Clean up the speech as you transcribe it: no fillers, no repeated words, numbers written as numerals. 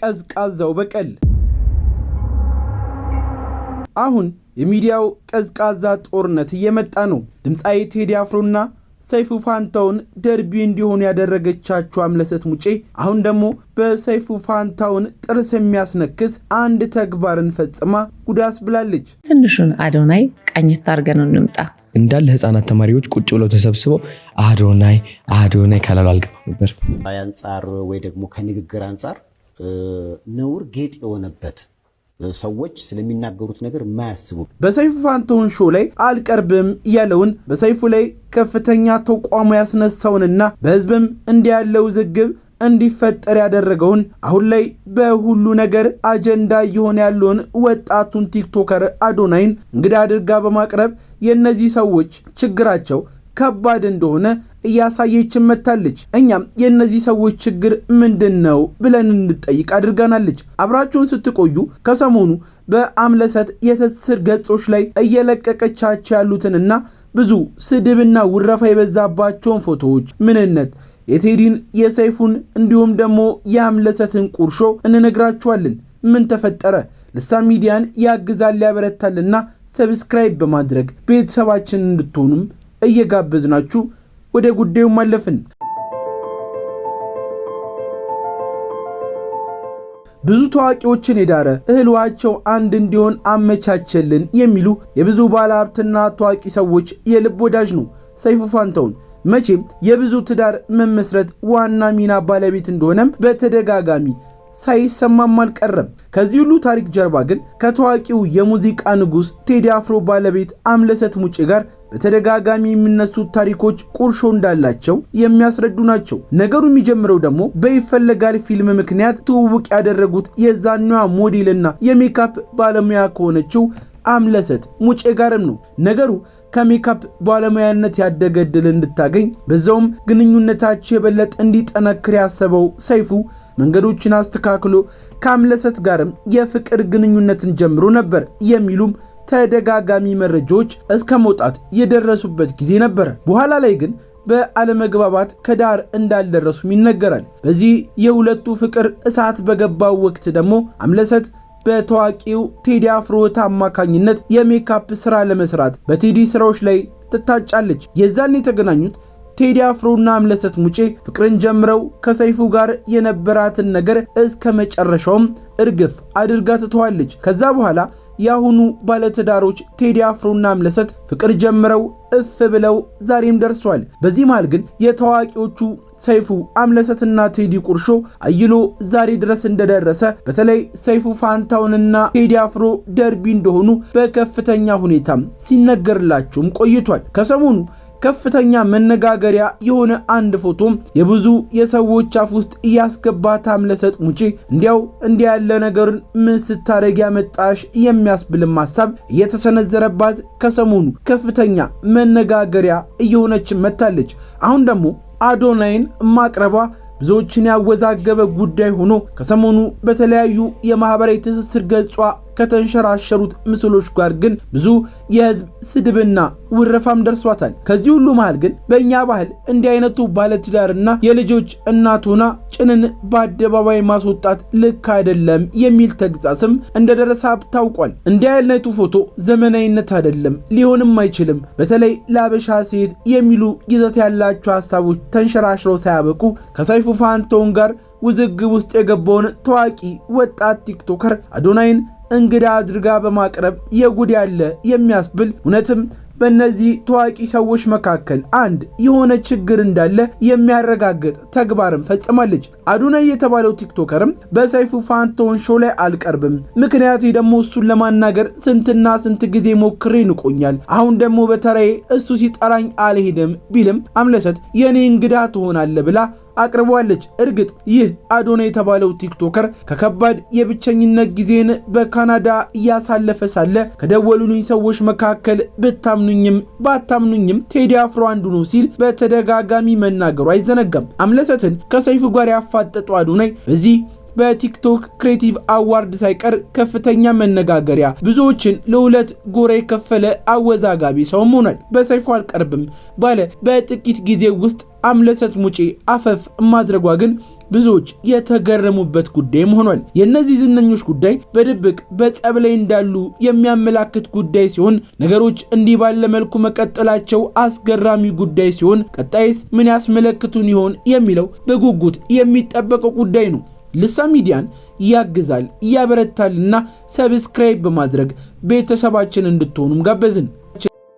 ቀዝቃዛው በቀል። አሁን የሚዲያው ቀዝቃዛ ጦርነት እየመጣ ነው። ድምፃዊ ቴዲ አፍሮና ሰይፉ ፋንታውን ደርቢ እንዲሆኑ ያደረገቻቸው አምለሰት ሙጬ አሁን ደግሞ በሰይፉ ፋንታውን ጥርስ የሚያስነክስ አንድ ተግባርን ፈጽማ ጉዳስ ብላለች። ትንሹን አዶናይ ቃኘት አድርገን እንምጣ። እንዳለ ህፃናት ተማሪዎች ቁጭ ብለው ተሰብስበው አዶናይ አዶናይ ካላሉ አልገባም ነበር። አንጻር ወይ ደግሞ ከንግግር አንጻር ነውር ጌጥ የሆነበት፣ ሰዎች ስለሚናገሩት ነገር የማያስቡ። በሰይፉ ፋንታሁን show ላይ አልቀርብም ያለውን፣ በሰይፉ ላይ ከፍተኛ ተቃውሞ ያስነሳውንና በህዝብም እንዲህ ያለ ውዝግብ እንዲፈጠር ያደረገውን፣ አሁን ላይ በሁሉ ነገር አጀንዳ እየሆነ ያለውን ወጣቱን TikToker አዶናይን እንግዳ አድርጋ በማቅረብ የእነዚህ ሰዎች ችግራቸው ከባድ እንደሆነ እያሳየችን መጥታለች። እኛም የእነዚህ ሰዎች ችግር ምንድን ነው ብለን እንጠይቅ አድርጋናለች። አብራችሁን ስትቆዩ ከሰሞኑ በአምለሰት የትስስር ገጾች ላይ እየለቀቀቻቸው ያሉትንና ብዙ ስድብና ውረፋ የበዛባቸውን ፎቶዎች ምንነት፣ የቴዲን፣ የሰይፉን እንዲሁም ደግሞ የአምለሰትን ቁርሾ እንነግራችኋለን። ምን ተፈጠረ? ልሳን ሚዲያን ያግዛል ያበረታልና subscribe በማድረግ ቤተሰባችን እንድትሆኑም እየጋበዝናችሁ ወደ ጉዳዩም አለፍን። ብዙ ታዋቂዎችን የዳረ፣ እህልዋቸው አንድ እንዲሆን አመቻቸልን የሚሉ የብዙ ባለሀብትና ታዋቂ ሰዎች የልብ ወዳጅ ነው ሰይፉ ፋንታሁን። መቼም የብዙ ትዳር መመስረት ዋና ሚና ባለቤት እንደሆነም በተደጋጋሚ ሳይሰማም አልቀረም። ከዚህ ሁሉ ታሪክ ጀርባ ግን ከታዋቂው የሙዚቃ ንጉሥ ቴዲ አፍሮ ባለቤት አምለሰት ሙጬ ጋር በተደጋጋሚ የሚነሱት ታሪኮች ቁርሾ እንዳላቸው የሚያስረዱ ናቸው። ነገሩ የሚጀምረው ደግሞ በይፈለጋል ፊልም ምክንያት ትውውቅ ያደረጉት የዛኛዋ ሞዴልና የሜካፕ ባለሙያ ከሆነችው አምለሰት ሙጬ ጋርም ነው። ነገሩ ከሜካፕ ባለሙያነት ያደገ እድል እንድታገኝ፣ በዛውም ግንኙነታቸው የበለጠ እንዲጠነክር ያሰበው ሰይፉ መንገዶችን አስተካክሎ ከአምለሰት ጋርም የፍቅር ግንኙነትን ጀምሮ ነበር የሚሉም ተደጋጋሚ መረጃዎች እስከ መውጣት የደረሱበት ጊዜ ነበረ። በኋላ ላይ ግን በአለመግባባት ከዳር እንዳልደረሱም ይነገራል። በዚህ የሁለቱ ፍቅር እሳት በገባው ወቅት ደግሞ አምለሰት በታዋቂው ቴዲ አፍሮ አማካኝነት የሜካፕ ስራ ለመስራት በቴዲ ስራዎች ላይ ትታጫለች። የዛን የተገናኙት ቴዲ አፍሮና አምለሰት ሙጬ ፍቅርን ጀምረው ከሰይፉ ጋር የነበራትን ነገር እስከ መጨረሻውም እርግፍ አድርጋ ትተዋለች። ከዛ በኋላ የአሁኑ ባለትዳሮች ቴዲ አፍሮና አምለሰት ፍቅር ጀምረው እፍ ብለው ዛሬም ደርሰዋል። በዚህ መሃል ግን የታዋቂዎቹ ሰይፉ፣ አምለሰትና ቴዲ ቁርሾ አይሎ ዛሬ ድረስ እንደደረሰ፣ በተለይ ሰይፉ ፋንታውንና ቴዲ አፍሮ ደርቢ እንደሆኑ በከፍተኛ ሁኔታ ሲነገርላቸውም ቆይቷል። ከሰሞኑ ከፍተኛ መነጋገሪያ የሆነ አንድ ፎቶም የብዙ የሰዎች አፍ ውስጥ እያስገባት አምለሰት ሙጬ እንዲያው እንዲህ ያለ ነገርን ምን ስታደርግ ያመጣሽ የሚያስብልም ሀሳብ እየተሰነዘረባት ከሰሞኑ ከፍተኛ መነጋገሪያ እየሆነች መጥታለች። አሁን ደግሞ አዶናይን ማቅረቧ ብዙዎችን ያወዛገበ ጉዳይ ሆኖ ከሰሞኑ በተለያዩ የማህበራዊ ትስስር ገጿ ከተንሸራሸሩት ምስሎች ጋር ግን ብዙ የህዝብ ስድብና ውረፋም ደርሷታል። ከዚህ ሁሉ መሃል ግን በእኛ ባህል እንዲህ አይነቱ ባለትዳርና የልጆች እናት ሆና ጭንን በአደባባይ ማስወጣት ልክ አይደለም የሚል ተግሳጽም እንደደረሰ ታውቋል። እንዲህ አይነቱ ፎቶ ዘመናዊነት አይደለም፣ ሊሆንም አይችልም፣ በተለይ ለአበሻ ሴት የሚሉ ይዘት ያላቸው ሀሳቦች ተንሸራሽረው ሳያበቁ ከሰይፉ ፋንታሁን ጋር ውዝግብ ውስጥ የገባውን ታዋቂ ወጣት TikToker አዶናይን እንግዳ አድርጋ በማቅረብ የጉድ ያለ የሚያስብል፣ እውነትም በእነዚህ ታዋቂ ሰዎች መካከል አንድ የሆነ ችግር እንዳለ የሚያረጋግጥ ተግባርም ፈጽማለች። አዶናይ የተባለው TikToker ም በሰይፉ ፋንታሁን show ላይ አልቀርብም፣ ምክንያቱ ደግሞ እሱን ለማናገር ስንትና ስንት ጊዜ ሞክሬ ንቆኛል፣ አሁን ደግሞ በተራዬ እሱ ሲጠራኝ አልሄድም ቢልም አምለሰት የኔ እንግዳ ትሆናለህ ብላ አቅርቧለች። እርግጥ ይህ አዶናይ የተባለው TikToker ከከባድ የብቸኝነት ጊዜን በካናዳ እያሳለፈ ሳለ ከደወሉልኝ ሰዎች መካከል ብታምኑኝም ባታምኑኝም ቴዲ አፍሮ አንዱ ነው ሲል በተደጋጋሚ መናገሩ አይዘነጋም። አምለሰትን ከሰይፉ ጋር ያፋጠጡ አዶናይ በዚህ በቲክቶክ Creative Award ሳይቀር ከፍተኛ መነጋገሪያ፣ ብዙዎችን ለሁለት ጎራ የከፈለ አወዛጋቢ ሰውም ሆኗል። በሰይፉ አልቀርብም ባለ በጥቂት ጊዜ ውስጥ አምለሰት ሙጬ አፈፍ ማድረጓ ግን ብዙዎች የተገረሙበት ጉዳይም ሆኗል። የእነዚህ ዝነኞች ጉዳይ በድብቅ በጸብ ላይ እንዳሉ የሚያመላክት ጉዳይ ሲሆን፣ ነገሮች እንዲህ ባለ መልኩ መቀጠላቸው አስገራሚ ጉዳይ ሲሆን፣ ቀጣይስ ምን ያስመለክቱን ይሆን የሚለው በጉጉት የሚጠበቀው ጉዳይ ነው። ልሳን ሚዲያን ያግዛል ያበረታልና subscribe በማድረግ ቤተሰባችን እንድትሆኑም ጋበዝን።